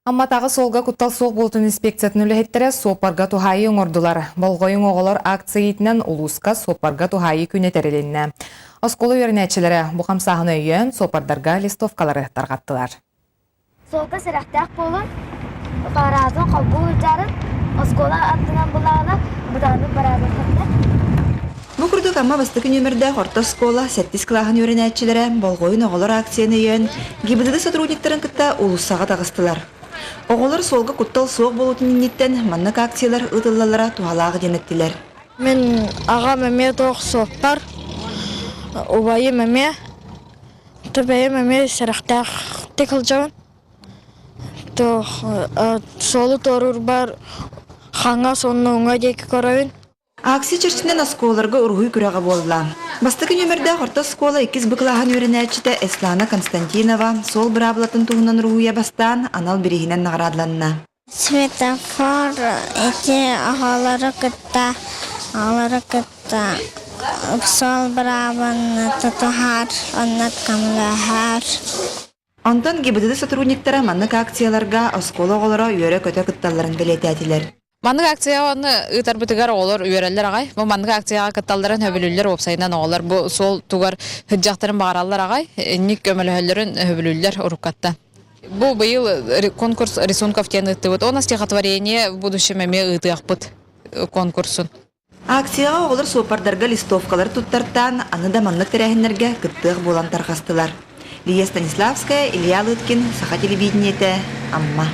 Амматааҕы суолга куттал суох буолуутун инспекциятын үлэһиттэрэ суоппарга туһаайыы оҥордулар. Болҕойуҥ оҕолор акция иитинэн улууска суоппарга туһаайыы күнэ тэрилиннэ. Оскуола үөрэнээччилэрэ бу хамсааһыны өйөөн суоппардарга листовкалары тарҕаттылар. Суолга сэрэхтээх буолун, фараатын холбуу сылдьарын, оскуола аттынан булаҕына бытааннык бараатын хатта. Бу курдук Амма бастакы нүөмэрдээх орто оскуола сэттис кылааһын үөрэнээччилэрэ болҕойун оҕолор акцияны өйөөн ГИБДД сотрудниктарын кытта уулуссаҕа таҕыстылар. Оҕолор суолга куттал суох буолуутун инниттэн маннык акциялар ыытыллаллара туһалаах диэн эттилэр. Мин аҕам эмиэ туох суоппар, убайым эмиэ, бэйэм эмиэ сэрэхтээхтик сылдьабын. Туох суолу туоруурбар хаҥас уонна уҥа диэки көрөбүн. Акция чэрчитинэн оскуолаларга уруһуй күрэҕэ буолла. Бастакы нүөмэрдээх орто оскуола иккис Б кылааһын үөрэнээччитэ Эслана Константинова суол быраабылатын туһунан уруһуйа бастаан анал бирииһинэн наҕараадаланна. Светофор ити оҕолору кытта оҕолору кытта суол быраабын тутуһар, онно көмөлөһөр. Онтон ГИБДД сотрудниктара маннык акцияларга оскуола оҕолоро үөрэ-көтө кытталларын бэлиэтээтилэр. Маннык акцияны ыытарбытыгар оҕолор үөрэллэр аҕай. Бу маннык акцияҕа кытталларын сөбүлүүллэр уопсайынан оҕолор бу суол тугар сыдьахтарын баҕараллар аҕай. Инник көмөлөһөллөрүн сөбүлүүллэр уруккаттан. Бу быйыл конкурс рисунков диэн ыыттыбыт. Уонна стихотворение в будущем эмиэ ыытыахпыт конкурсун. Акцияҕа оҕолор суоппардарга листовкалары туттартаан, аны да маннык тэрээһиннэргэ кыттыах буолан тарҕастылар. Лия Станиславская, Илья Лыткин, Саха телевидениетэ, Амма.